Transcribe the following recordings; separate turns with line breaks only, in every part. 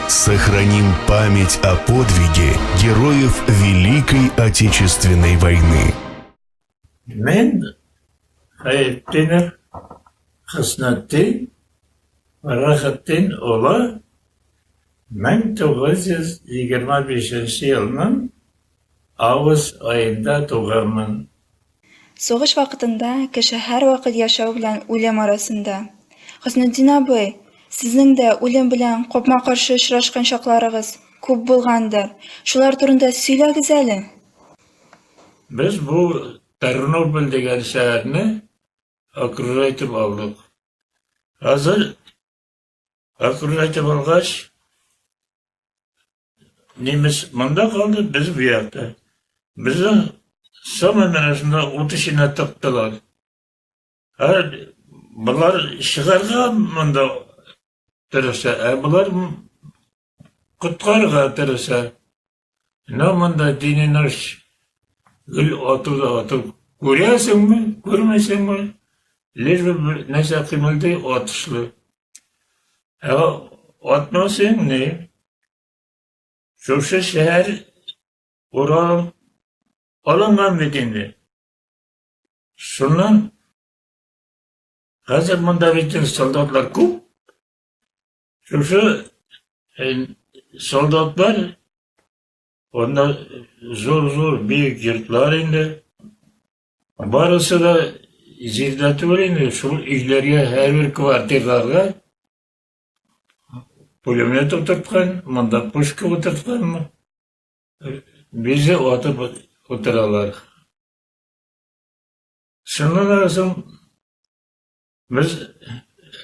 Сохраним память о подвиге героев Великой Отечественной войны.
Мин Хәйретдинов Хөснетдин Фәррәхетдин улы 1925 елның август аенда туганмын.
Сугыш вакытында кеше һәрвакыт яшәү белән үлем арасында. Хөснетдин абый, сезнең дә үлем белән капма-каршы очрашкан чакларыгыз күп булгандыр. Шулар турында сөйләгез әле.
Без бу Тернополь дигән шәһәрне окружать итеп алдык. Хәзер окружать итеп алгач, немец монда калды, без бу якта. Безне самый менә шунда ут эченә тыктылар. Ә болар чыгарга монда тырыша, ә болар коткарырга тырыша. Но монда день и ночь гел ату да ату. Күрәсеңме, күрмисеңме? Лишь бы бер нәрсә кыймылдый, атышлы. Ә атмасаң ни? Шушы шәһәр Урал алынган бит инде. Шуннан хәзер монда бит инде солдатлар күп. Шушы солдатлар анда зур-зур биек йортлар инде. Барысы да җирдә түгел инде, шул өйләргә, һәрбер квартирларга пулемет утырткан, монда пушка утырткан. Безне атып утыралар. Шуннан соң без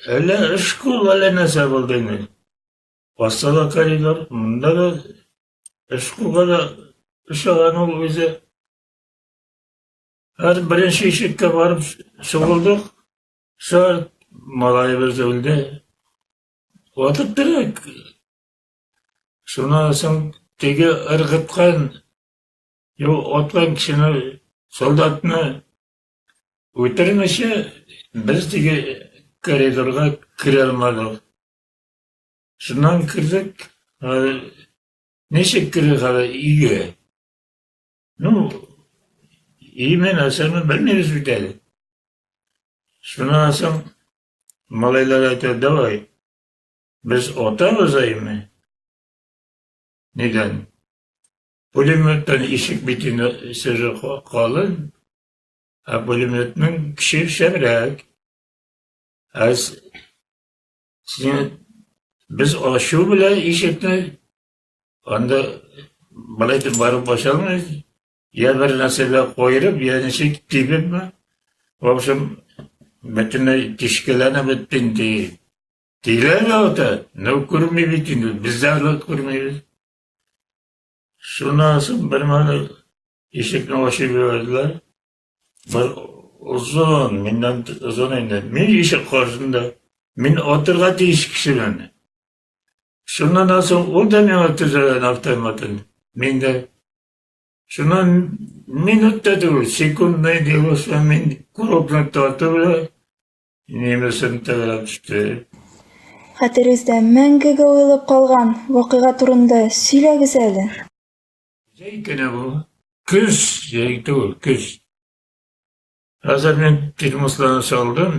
әллә школ, әллә нәрсә булды инде. Аста да коридор, монда да школга да ошаган ул үзе. Һәр беренче ишеккә барып сугылдык. Шар малаебыз үлде. Атып тора. Шуннан соң теге ыргыткан, юк, аткан кешене, солдатны үтермичә, без теге коридорга керә алмадык. Шуннан кердек, ничек керер хәзер өйгә? Ну, өйме, нәрсәме белмибез бит әле. Шуннан соң малайлар әйтә, давай, без атабыз әйме? Нидән? Пулеметтан ишек бит инде сере калын, ә пулеметның көче шәбрәк. Ә син без ачу белән ишекне анда былай итеп барып ача алмыйбыз. Я бер нәрсәгә куерып, я ничек тибепме? В общем, бөтенләй тишкәләнеп бетте инде. Тиле дә ата, но күрми бит инде, без дә аны күрмибез. Шуннан соң бер мәле ишекне ачып җибәрделәр. Бер озын, миннән озын инде. Мин ишек каршында. Мин атырга тиеш кешемен. Шуннан соң ул да миңа төзәгән автоматын. Мин дә. Шуннан минут та түгел, секундный делосы мин курокны тартып Немесен тәгәрәп төште.
Хәтерегездә мәңгегә уелып калган вакыйга турында сөйләгез әле.
Җәй көне бу. Көз, җәй түгел, көз. Хәзер мин термосларны салдым.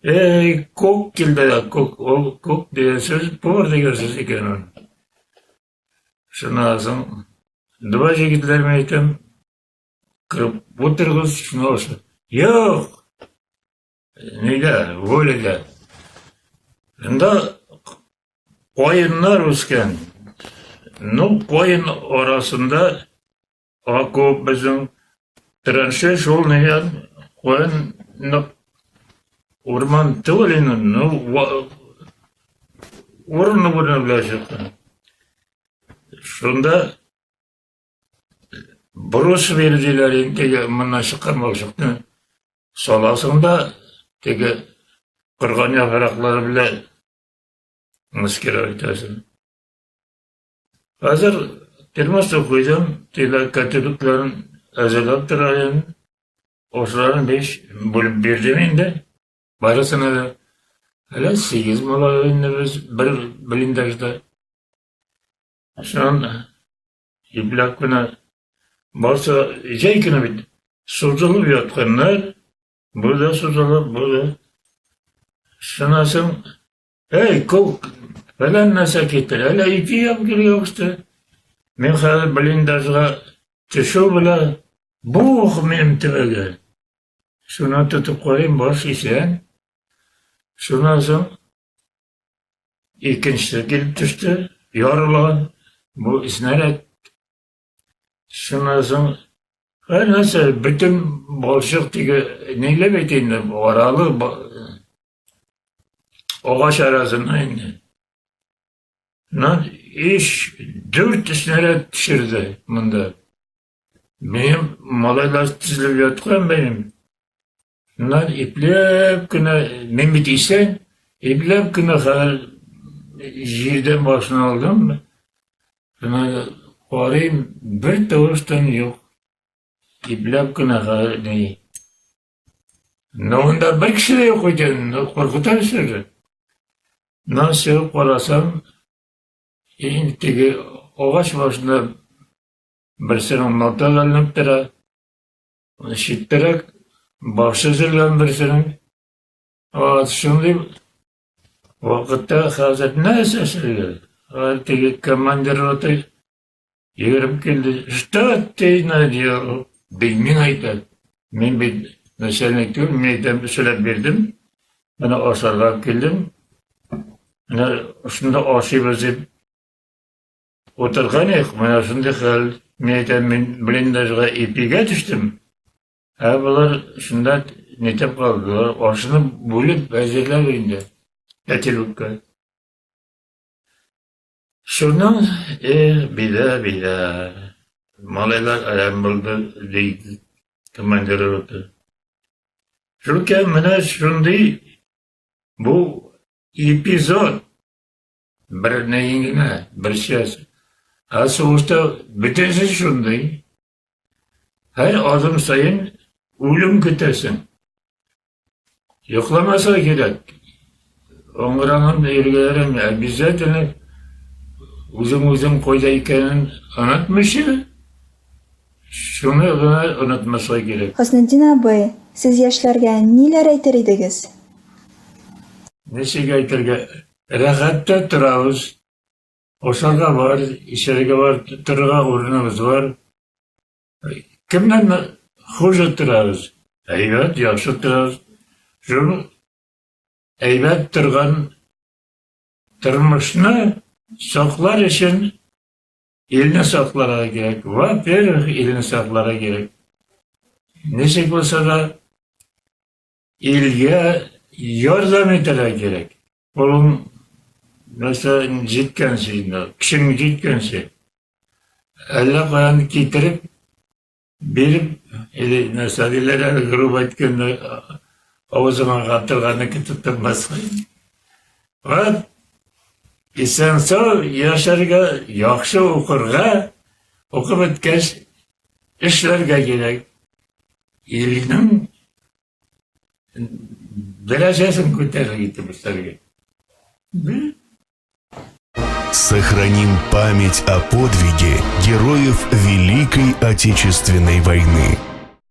Эй, күк килде дә, күк, ул күк дигән сүз, повар дигән сүз икән ул. Шуннан соң, два җегетләр мин әйтәм, Кырып утыргыз, шуны Юк! Нидә, Волида. Шунда каеннар үскән. Ну, каен арасында окоп безнең траншея шул нигән каен нык урман түгел инде, ну, урыны-урыны белән чыккан. Шунда Борыс бирделәр инде теге моннан чыккан балчыкны саласың да теге корган яфраклары белән маскировать итәсең. Хәзер термоста куйдым, теге котелокларын әзерләп тора идем. Ашларын биш бүлеп бирдем инде. Барысына да. Әле 8 малай инде без бер блиндажда. Шунан ипләп кенә барса, җәй көне бит сузылып ятканнар. Бу да сузылып, бу да. Шуннан соң, эй, күк, фәлән нәрсә китер, әллә ипи алып килергә кушты. Мин хәзер блиндажга төшү белән бух минем түбәгә. Шуннан тотып карыйм, баш исән. Шуннан соң икенчесе килеп төште, ярылган. Бу снаряд. Шуннан соң һәр нәрсә, бөтен балчык теге ниләр бит инде, аралы агач арасында инде. Шуннан өч, дүрт снаряд төшерде монда. Минем малайлар тезелеп яткан минем. Шуннан ипләп кенә, мин бит исән, ипләп кенә хәзер җирдән башын алдым. Шуннан карыйм, бер тавыш-тын юк. Ипләп кенә хәзер ни. Но монда бер кеше дә юк икән, куркыта төшерде. Шуннан чыгып карасам, инде теге агач башында берсенең мылтыгы эленеп тора. Читтәрәк башы өзелгән берсенең. Вот шундый вакытта хәзер нәрсә эшләргә? Хәзер теге командир роты йөгереп килде. Что ты наделал? Ди, мин әйтәм. Мин бит начальник түгел, мин әйтәм, сөйләп бирдем. Менә ашарга килдем. Менә шунда ашыйбыз дип утырган идек. Менә шундый хәл. Мин әйтәм, мин блиндажга ипигә төштем. Ә болар шунда нитеп калдылар. Ашны бүлеп әзерләп инде. Котелокка. Шуннан, эх, беда, беда. Малайлар әрәм булды, ди командир роты. Шулкә менә шундый бу эпизод бер ни генә, бер часть. Ә сугышта бөтенесе шундый. Һәр адым саен үлем көтәсең. Йокламаса кирәк. Аңгыраның йөргәләрен обязательно үзең үзең кайда икәнен онытмыйча, шуны гына онытмаска кирәк.
Хөснетдин абый, сез яшьләргә ниләр әйтер идегез?
Ничек әйтергә? Рәхәттә торабыз. Ашарга бар, эчәргә бар, торырга урыныбыз бар. Кемнән хуже торабыз? Әйбәт, яхшы торабыз. Шул әйбәт торган тормышны саклар өчен илне сакларга кирәк. Во-первых, илне сакларга кирәк. Ничек булса да илгә ярдәм итәргә кирәк. Кулың нәрсә җиткәнче инде, көчең җиткәнче. Әллә каян китереп биреп, или нәрсә диләр әле, грубо әйткәндә, авызыңа катырганы көтеп тормаска. Вот исән-сау яшәргә, яхшы укырга, укып беткәч, эшләргә кирәк. Илнең дәрәҗәсен күтәрергә итеп эшләргә.
Сохраним память о подвиге героев Великой Отечественной войны.